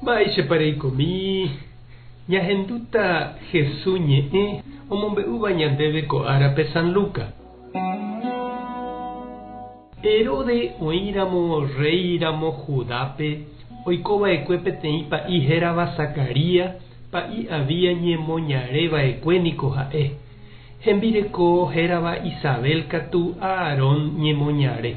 Mba'éichapa reikomi ñahendúta Hesu ñe'ẽ omombe'úva ñandéve ko árape San Luca. Herode oĩramo rréi ramo Judápe, oiko va'ekue peteĩ pa'i hérava Zacarías, pa'i Abías ñemoñare va'ekue niko ha'e. Hembireko hérava Isabel katu Aarón ñemoñare.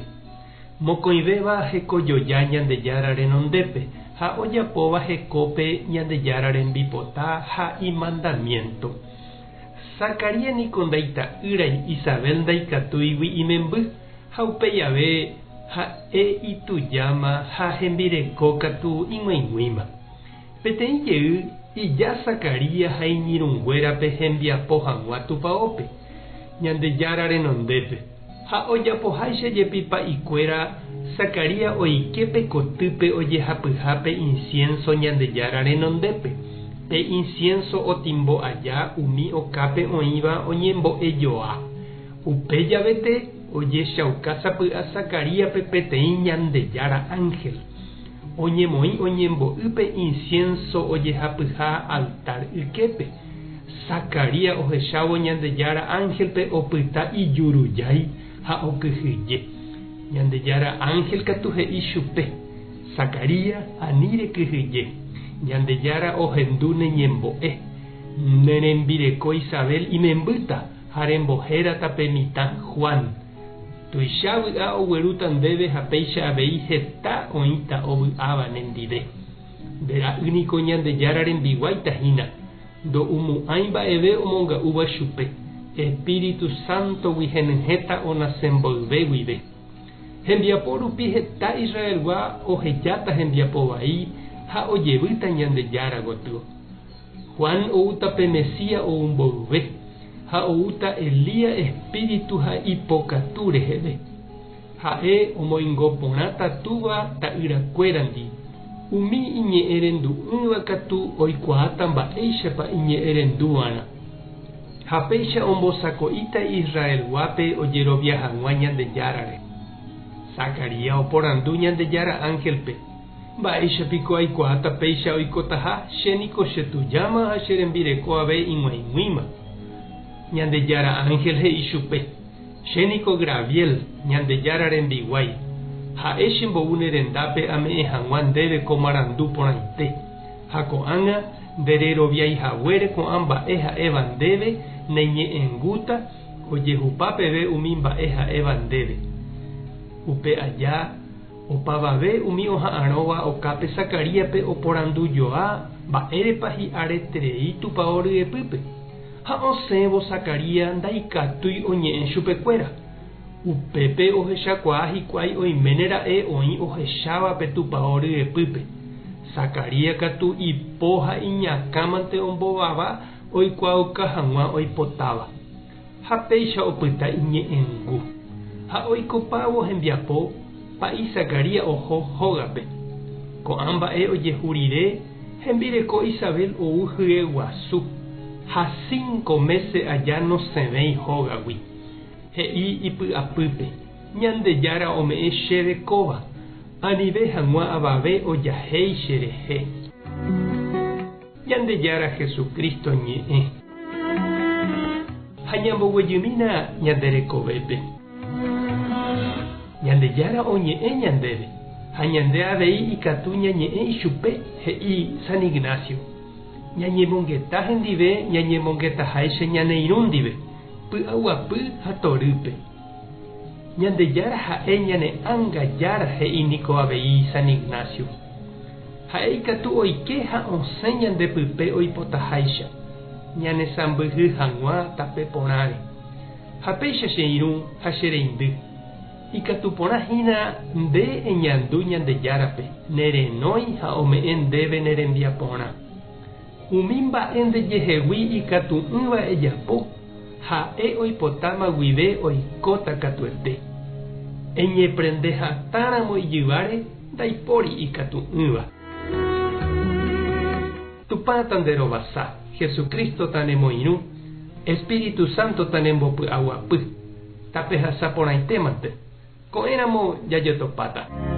Mokõivéva hekojoja Ñandejára renondépe ha ojapóva hekópe Ñandejára rembipota ha imandamiénto. Zacarías niko ndaita'ýrai Isabel ndaikatúigui imemby, ha upéi ave ha'e itujáma ha hembireko katu ig̃uaig̃uíma. Peteĩ jey ija Zacarías ha iñirũnguérape hembiapo hag̃ua tupaópe, Ñandejára renondépe. Ha ojapoháicha jepi pa'ikuéra, Zacarías oike pe kotýpe ojehapyhápe insiénso Ñandejára renondépe. Pe insiénso otimbo aja umi okápe oĩva oñembo'e joa. Upe javete ojechauka sapy'a Zacaríaspe peteĩ Ñandejára ánhel. Oñemoĩ oñembo'y pe insiénso ojehapyha altár yképe. Zacarías ohechávo Ñandejára ánhelpe opyta ijurujái ha okyhyje. Ñandejára ánhel katu he'i chupe, Zacarías, ani rekyhyje. Ñandejára ohendu ne ñembo'e. Ne rembireko Isabel imembýta ha rembohérata pe mitã Juan. Tuicha vy'a oguerúta ndéve ha péicha avei heta oĩta ovy'áva nendive. Nde ra'y niko Ñandejára rembiguáita hína, ndo'umo'ãi mba'eve omonga'úva chupe, Espíritu Sántogui henyhẽta onase mboyve guive. Hembiapo rupi heta Israelgua ohejáta hembiapo vai ha ojevýta Ñandejára gotyo. Juan oúta pe Mesías ou mboyve, ha oúta Elías espíritu ha ipokatu reheve. Ha'e omoingo porãta túva ta'yrakuérandi, umi iñe'ẽrendu'ỹva katu oikuaáta mba'éichapa iñe'ẽrenduva'erã. Ha péicha ombosako'íta Israelguápe ojerovia hag̃ua Ñandejárare. Zacarías oporandu Ñandejára ánhelpe, Mba'éicha piko aikuaáta péicha oikotaha, che niko che tujáma ha che rembireko ave ig̃uaig̃uíma. Ñandejára ánhel he'i chupe, Che niko Graviel, Ñandejára rembiguái. Ha'e chembou ne rendápe ame'ẽ hag̃ua ndéve ko marandu porãite. Ha ko'ág̃a ndereroviái haguére ko'ã mba'e ha'éva ndéve neñe'ẽngúta ojehupa peve umi mba'e ha'éva ndéve. Upe aja, Opavave umi oha'arõva okápe Zacaríaspe oporandujoa mba'érepa hi'areterei tupao ryepýpe. Ha osẽvo Zacarías ndaikatúi oñe'ẽ chupekuéra. Upépe ohechakuaa hikuái oiméne ra'e oĩ ohecháva pe tupao ryepýpe. Zacarías katu ipo ha iñakãmante ombovava oikuaauka hag̃ua oipotáva. Ha péicha opyta iñe'ẽngu. Ha oikopávo hembiapo, pa'i Zacarías oho hógape. Ko'ã mba'e ojehu rire, hembireko Isabel ou hyeguasu, ha cinco mése aja nosẽvéi hógagui. He'i ipy'apýpe, Ñandejára ome'ẽ chéve kóva, anive hag̃ua avave ojahéi cherehe. Ñandejára Jesucristo ñe'ẽ. Ha ñamboguejymína ñande rekovépe. Ñandejára oñe'ẽ ñandéve, ha ñande avei ikatu ñañe'ẽ ichupe, he'i San Ignacio. Ñañemongeta hendive ñañemongetaháicha ñane irũ ndive, py'aguapy ha torýpe. Ñandejára ha'e ñane ánga Jára, he'i niko avei San Ignacio. Ha'e ikatu oike ha osẽ ñande pype oipotaháicha, ñanesãmbyhy hag̃ua tape porãre. Ha péicha che irũ ha che reindy, ikatu porã hína nde eñandu Ñandejárape ne renói ha ome'ẽ ndéve ne rembiaporã. Umi mba'e ndejehegui ikatu'ỹva ejapo, ha'e oipotáma guive oikóta katuete. Eñeprende hatãramo ijyváre Ndaipóri ikatu'ỹva. Tupã tanderovasa, Jesucristo tanemoirũ, Espíritu Santo tanembopy'aguapy. Tapehasa porãitémante. Ko'ẽramo jajotopáta.